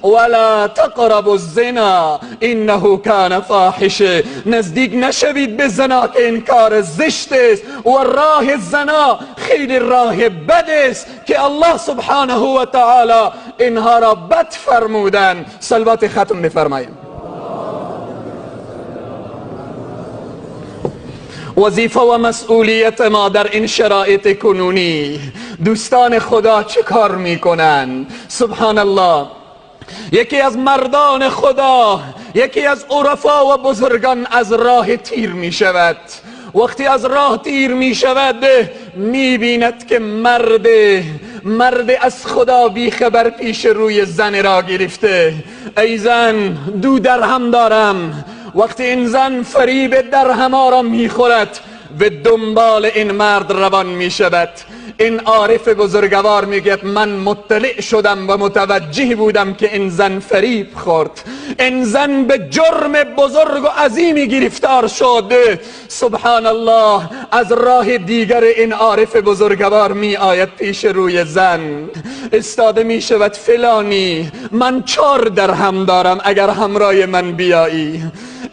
ولا تقربوا الزنا انه کان فاحشه. نزدیک نشوید به زنا که این کار زشت است و راه زنا خیلی راه بد است که الله سبحانه و تعالی اینها را بد فرمودن. صلوات ختم بفرمایید. وظیفه و مسئولیت ما در این شرایط کنونی، دوستان خدا چه کار میکنن؟ سبحان الله، یکی از مردان خدا، یکی از عرفا و بزرگان از راه تیر می شود. وقتی از راه تیر می شود می بیند که مرد از خدا بیخبر پیش روی زن را گرفته. ای زن، 2 درهم دارم. وقتی این زن فریب درهم‌ها را میخورد به دنبال این مرد روان میشود. این عارف بزرگوار میگه من مطلع شدم و متوجه بودم که این زن فریب خورد، این زن به جرم بزرگ و عظیمی گرفتار شد. سبحان الله، از راه دیگر این عارف بزرگوار می آید پیش روی زن، استاده می شود فلانی، من 4 درهم دارم اگر همراه من بیایی.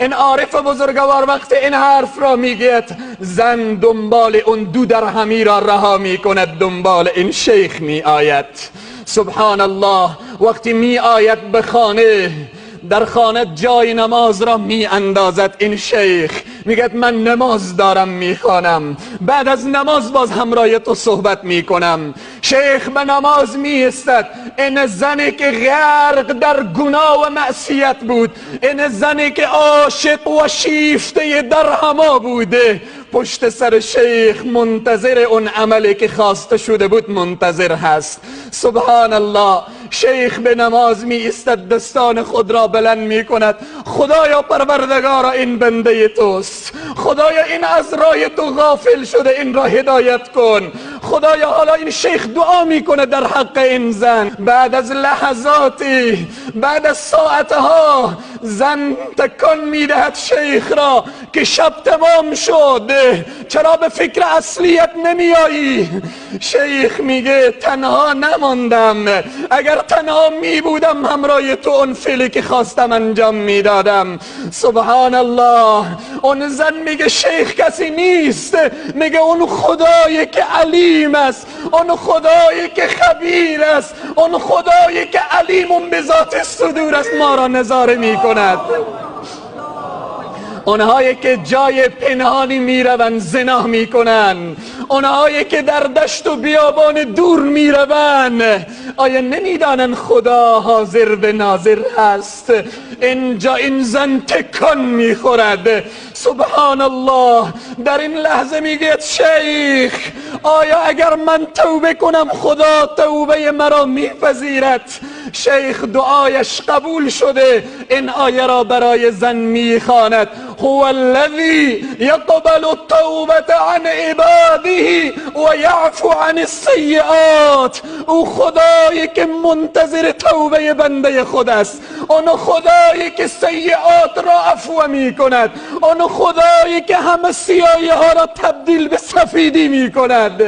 این عارف بزرگوار وقتی این حرف را میگه، زن دنبال اون 2 درهمی را رها میکند، دنبال این شیخ می آید. سبحان الله، وقتی می آید به خانه، در خانه جای نماز را می اندازد. این شیخ میگه من نماز دارم میخوانم، بعد از نماز باز همراه تو صحبت میکنم. شیخ به نماز می ایستد. این زنی که غرق در گناه و معصیت بود، این زنی که عاشق و شیفته درهما بوده، پشت سر شیخ منتظر اون عملی که خواسته شده بود منتظر هست. سبحان الله، شیخ به نماز می ایستد، دستان خود را بلند می کند. خدایا پروردگارا، این بنده توست، خدایا این از راه تو غافل شده، این را هدایت کن. خدایا حالا این شیخ دعا می کنه در حق این زن. بعد از لحظاتی، بعد از ساعتها، زن تکان می دهد شیخ را که شب تمام شد، چرا به فکر اصلیت نمی آیی؟ شیخ میگه تنها نماندم، اگر تنها می بودم همراه تو اون فعلی که خواستم انجام میدادم. سبحان الله، اون زن میگه شیخ کسی نیست، میگه اون خدایی که علیم است، اون خدایی که خبیر است، اون خدایی که علیم به ذات صدور است، ما را نظاره میکند. اونهایی که جای پنهانی میروند زنا میکنن، اونهایی که در دشت و بیابان دور میروند، آیا نمیدانند خدا حاضر به ناظر هست؟ اینجا این زن تکان میخورد. سبحان الله، در این لحظه میگه شیخ، آیا اگر من توبه کنم خدا توبه مرا میپذیرد؟ شیخ دعایش قبول شده. این آیه را برای زن میخواند: هو الذی یقبل التوبة عن عباده و یعفو عن السیئات. او خدایی که منتظر توبه بنده خود است، اون خدایی که سیئات را عفو میکند، اون خدایی که همه سیاهی ها را تبدیل به سفیدی میکند.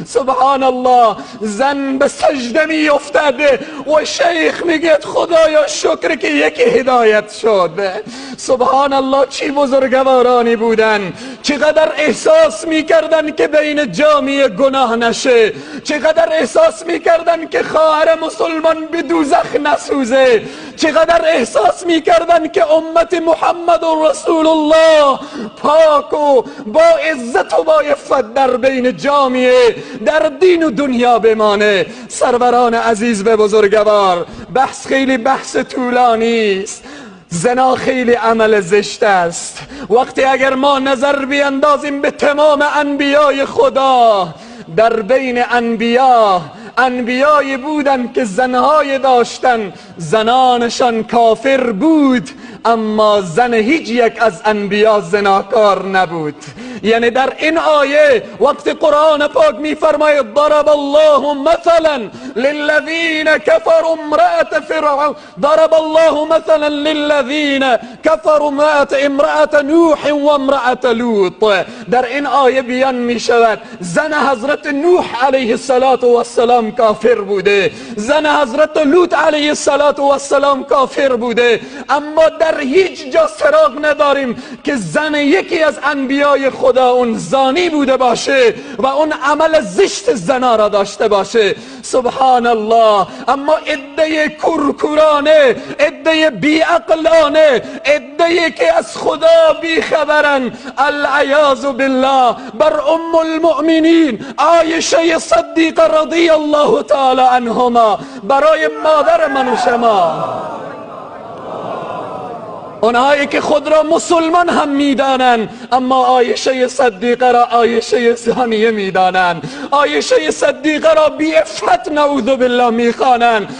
سبحان الله، زن به سجده میافتد و شیخ میگه خدایا شکر که یکی هدایت شد. سبحان الله، چی بزرگوارانی بودن، چقدر احساس میکردن که بین جامعه گناه نشه، چقدر احساس میکردن که خواهر مسلمان به دوزخ نسوزه، چقدر احساس میکردن که امت محمد و رسول الله پاک و با عزت و با عفت در بین جامعه در دین و دنیا بمانه. سروران عزیز و بزرگوار، بحث خیلی بحث طولانی است. زنا خیلی عمل زشت است. وقتی اگر ما نظر بیندازیم به تمام انبیای خدا، در بین انبیا انبیای بودن که زنهای داشتن، زنانشان کافر بود، اما زن هیچ یک از انبیا زناکار نبود. یعنی در این آیه وقت قرآن پاک میفرماید ضرب الله مثلا للذین كفروا امرأة فرعون، ضرب الله مثلا للذین كفروا امرأة نوح و امرأة لوط. در این آیه بیان می شود زن حضرت نوح علیه الصلاة والسلام کافر بوده، زن حضرت لوط علیه الصلاة والسلام کافر بوده، اما در هیچ جا سراغ نداریم که زن یکی از انبیای خدا اون زانی بوده باشه و اون عمل زشت زنا را داشته باشه. سبحان الله. اما عده کورکورانه، عده بیعقلانه، عده که از خدا بیخبرن، العیاذ بالله، بر ام المؤمنین عایشه صدیقه رضی الله تعالی عنهما، برای مادر من و شما، اونهایی که خود را مسلمان هم میدانند اما عایشه صدیقه را عایشه زانیه میدانند، عایشه صدیقه را بی عفت نعوذ بالله میخوانند.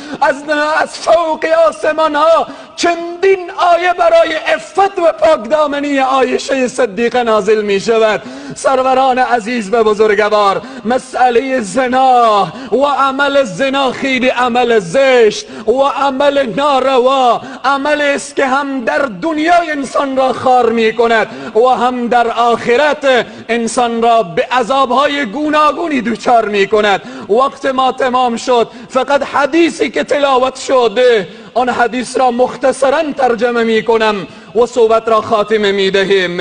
از فوق آسمان ها چندین آیه برای عفت و پاکدامنی عایشه صدیقه نازل می شود. سروران عزیز و بزرگوار، مسئله زنا و عمل زنا خیلی عمل زشت و عمل ناروا، عمل است که هم در دنیا انسان را خار می کند و هم در آخرت انسان را به عذابهای گوناگونی دچار می کند. وقت ما تمام شد، فقط حدیثی که تلاوت شده آن حدیث را مختصرا ترجمه می کنم و صحبت را خاتمه می دهیم.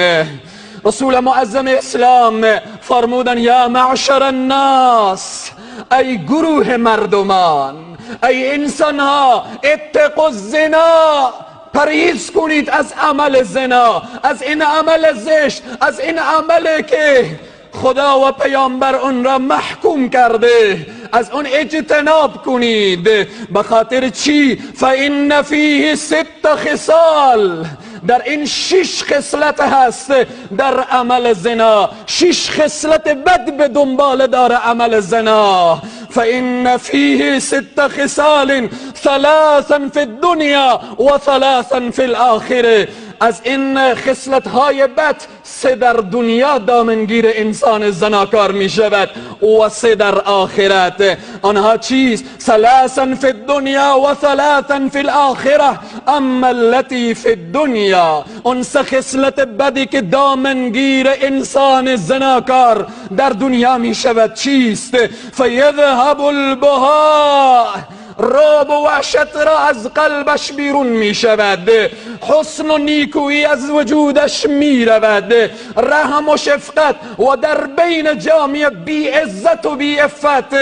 رسول معظم اسلام فرمودن یا معشر الناس، ای گروه مردمان، ای انسان ها، اتقوا الزنا، پرهیز کنید از عمل زنا، از این عمل زشت، از این عمل که خدا و پیامبر اون را محکوم کرده، از اون اجتناب کنید. به خاطر چی؟ فإن فیه ست خصال، در این 6 خصلت هست در عمل زنا، 6 خصلت بد به دنبال داره عمل زنا. فإن فیه ست خصال ثلاثا فی الدنیا و ثلاثا فی الآخرة. از این خصلت های بد 3 در دنیا دامنگیر انسان زناکار می شود و 3 در آخرت. آنها چیست؟ ثلاثا فی الدنیا و ثلاثا فی الآخرة. اما التي فی الدنیا، اون 3 خصلت بدی که دامنگیر انسان زناکار در دنیا می شود چیست؟ فیذهب البهاء، رعب و وحشت را از قلبش بیرون می شود، حسن و نیکویی از وجودش می رود، رحم و شفقت و در بین جامعه بی عزت و بی عفت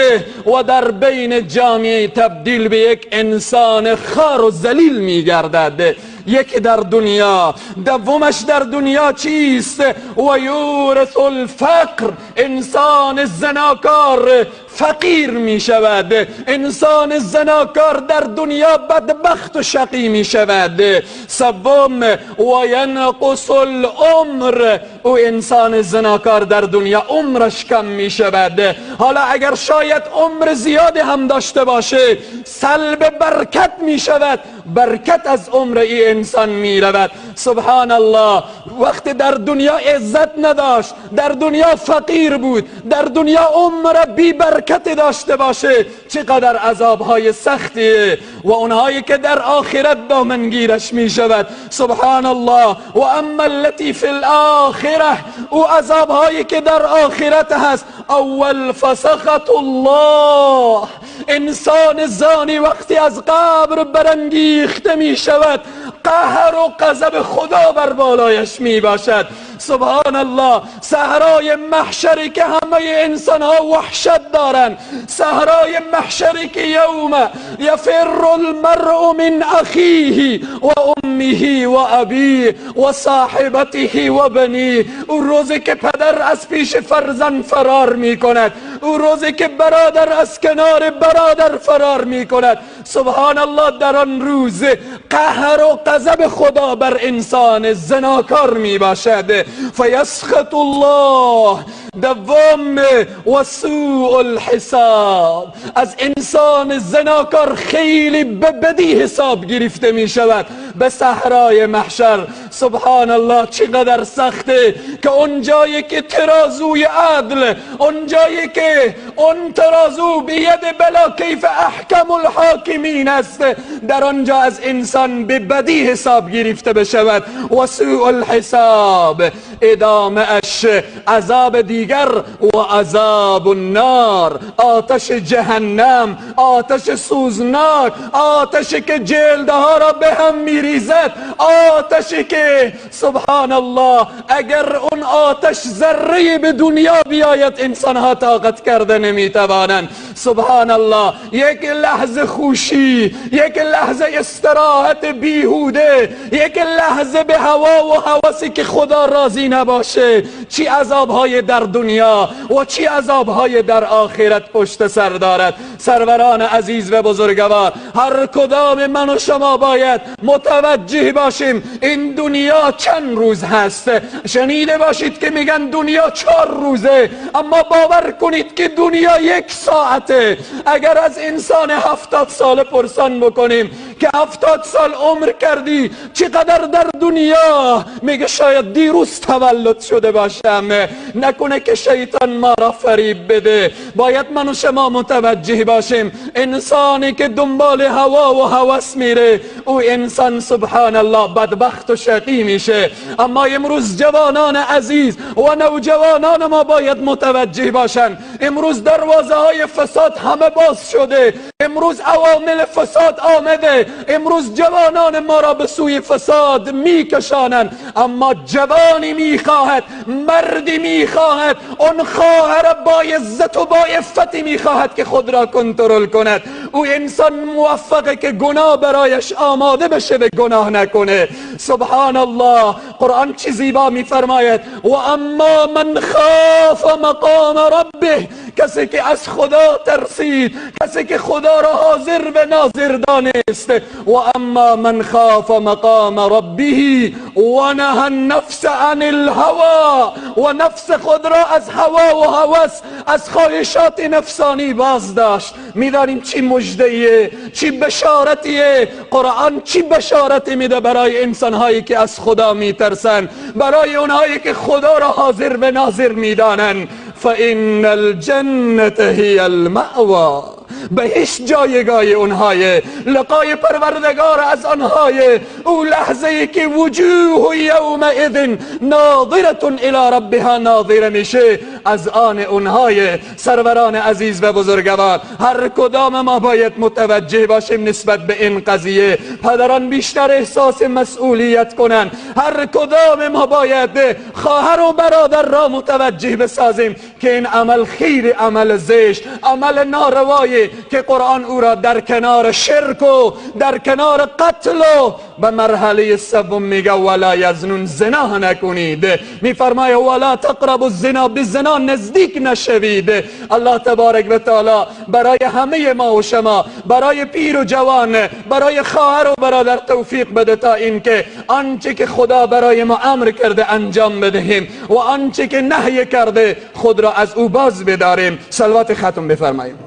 و در بین جامعه تبدیل به یک انسان خار و ذلیل می گردد. یک در دنیا، دومش در دنیا چیست؟ و یورث الفقر، انسان زناکار فقیر می شود، انسان زناکار در دنیا بدبخت و شقی می شود. سوم و ینقص العمر، او انسان زناکار در دنیا عمرش کم می شود. حالا اگر شاید عمر زیادی هم داشته باشه، سلب برکت می شود، برکت از عمر ای انسان می رود. سبحان الله. وقتی در دنیا عزت نداشت، در دنیا فقیر بود، در دنیا عمر بی برکت داشته باشه، چقدر عذابهای سختیه و اونهایی که در آخرت دامنگیرش می شود. سبحان الله. و اما التي فی الآخرة، او عذابهایی که در آخرت هست، اول فسخط الله، انسان زانی وقتی از قبر برانگیخته می شود، قهر و غضب خدا بر بالایش می باشد. سبحان الله. صحرای محشری که همه انسان ها وحشت دارند، صحرای محشری که یوم یفر المرء من اخیه و امه و ابیه و صاحبته و بنیه، او روزی که پدر از پیش فرزند فرار می کند، او روزی که برادر از کنار برادر فرار می کند. سبحان الله. در آن روز قهر و غضب خدا بر انسان زناکار می باشد. فیسخط الله. دوم و سوء الحساب، از انسان زناکار خیلی به بدی حساب گرفته می شود به صحرای محشر. سبحان الله چقدر سخته که اون جایی که ترازوی عدل، اون جایی که اون ترازو بید بلا کیف احکم الحاکمین است، در آنجا از انسان به بدی حساب گرفته بشود. و سوء الحساب، ادامه اش عذاب دیگر و عذاب النار، آتش جهنم، آتش سوزناک، آتشی که جلدها را به هم میریزد، آتشی که سبحان الله اگر اون آتش ذره به دنیا بیاید انسانها طاقت کرده نمیتوانند. سبحان الله یک لحظه خوشی، یک لحظه استراحت بیهوده، یک لحظه به هوا و هوسی که خدا راضی نباشه، چی عذابهای در دنیا و چی عذابهای در آخرت پشت سر دارد. سروران عزیز و بزرگوار، هر کدام من و شما باید متوجه باشیم این دنیا چند روز هست. شنیده باشید که میگن دنیا 4 روزه، اما باور کنید که دنیا 1 ساعته. اگر از انسان 70 ساله پرسان بکنیم که 70 سال عمر کردی چقدر در دنیا، میگه شاید دیروز تولد شده باشم. نکنه که شیطان ما را فریب بده. باید من و شما متوجه باشیم انسانی که دنبال هوا و هوس میره، او انسان سبحان الله بدبخت و شقی میشه. اما امروز جوانان عزیز و نوجوانان ما باید متوجه باشن، امروز دروازه های فساد همه باز شده، امروز عوامل فساد آمده، امروز جوانان ما را به سوی فساد میکشانند. اما جوانی میخواهد، مردی میخواهد، اون خواهر با عزت و با عفتی میخواهد که خود را کنترل کند. او انسان موفقه که گناه برایش آماده بشه به گناه نکنه. سبحان الله قرآن چی زیبا میفرماید، و اما من خاف مقام ربه، کسی که از خدا ترسید، کسی که خدا را حاضر و ناظر دانست. و اما من خاف مقام ربه و نهى النفس عن الهوى، و نفس خود را از هوا و هوس، از خواهشات نفسانی باز داشت. میدانیم چی مژده‌ایه، چی بشارتیه. قرآن چی بشارتی میده برای انسانهایی که از خدا میترسن، برای اونهایی که خدا را حاضر و ناظر میدانن. فإن الجنة هي المأوى، بهشت جایگاه اونهای، لقای پروردگار از آنهای. او لحظه که وجوه یومئذ ناظرة الی ربها ناظره میشه، از آن اونهای. سروران عزیز و بزرگوار، هر کدام ما باید متوجه باشیم نسبت به این قضیه. پدران بیشتر احساس مسئولیت کنن. هر کدام ما باید خواهر و برادر را متوجه بسازیم که این عمل خیر، عمل زشت، عمل ناروایی که قرآن او را در کنار شرک و در کنار قتل و به مرحله سوم میگه ولا یزنون، زنا نکنید. میفرمایه ولا تقربوا الزنا، به زنا نزدیک نشوید. الله تبارک و تعالی برای همه ما و شما، برای پیر و جوان، برای خواهر و برادر توفیق بده تا اینکه آنچه که خدا برای ما امر کرده انجام بدهیم و آنچه که نهی کرده خود را از او باز بداریم. صلوات ختم بفرماییم.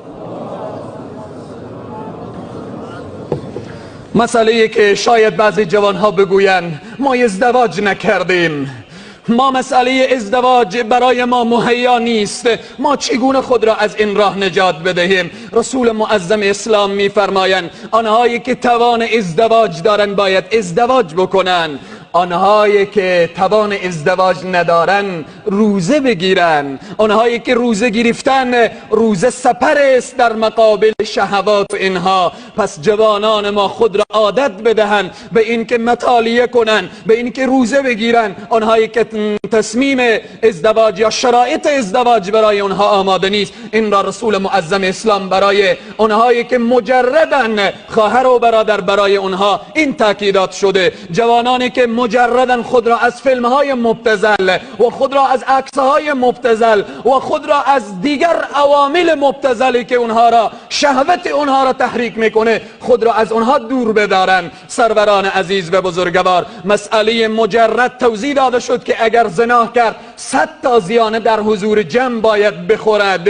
مسئله که شاید بعضی جوانها بگویند ما ازدواج نکردیم، ما مسئله ازدواج برای ما مهیا نیست، ما چگونه خود را از این راه نجات بدهیم؟ رسول معظم اسلام میفرمایند آنهایی که توان ازدواج دارند باید ازدواج بکنند، آنهایی که توان ازدواج ندارن روزه بگیرن، آنهایی که روزه گرفتن روزه سپر است در مقابل شهوات و اینها. پس جوانان ما خود را عادت بدهن به اینکه مطالعه کنن، به اینکه روزه بگیرن. آنهایی که تصمیم ازدواج یا شرایط ازدواج برای آنها آماده نیست، این را رسول معظم اسلام برای آنهایی که مجردن، خواهر و برادر، برای آنها این تاکیدات شده. جوانانی که مجردن خود را از فیلم های مبتذل و خود را از عکس های مبتذل و خود را از دیگر عوامل مبتذلی که اونها را شهوت اونها را تحریک میکنه، خود را از اونها دور بدارن. سروران عزیز و بزرگوار، مسئله مجرد توضیح داده شد که اگر زنا کرد 100 تا زیانه در حضور جمع باید بخورد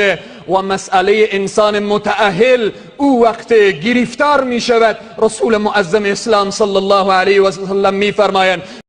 و مسئله انسان متأهل او وقت گرفتار می شود. رسول معظم اسلام صلی الله علیه و سلم می فرمایند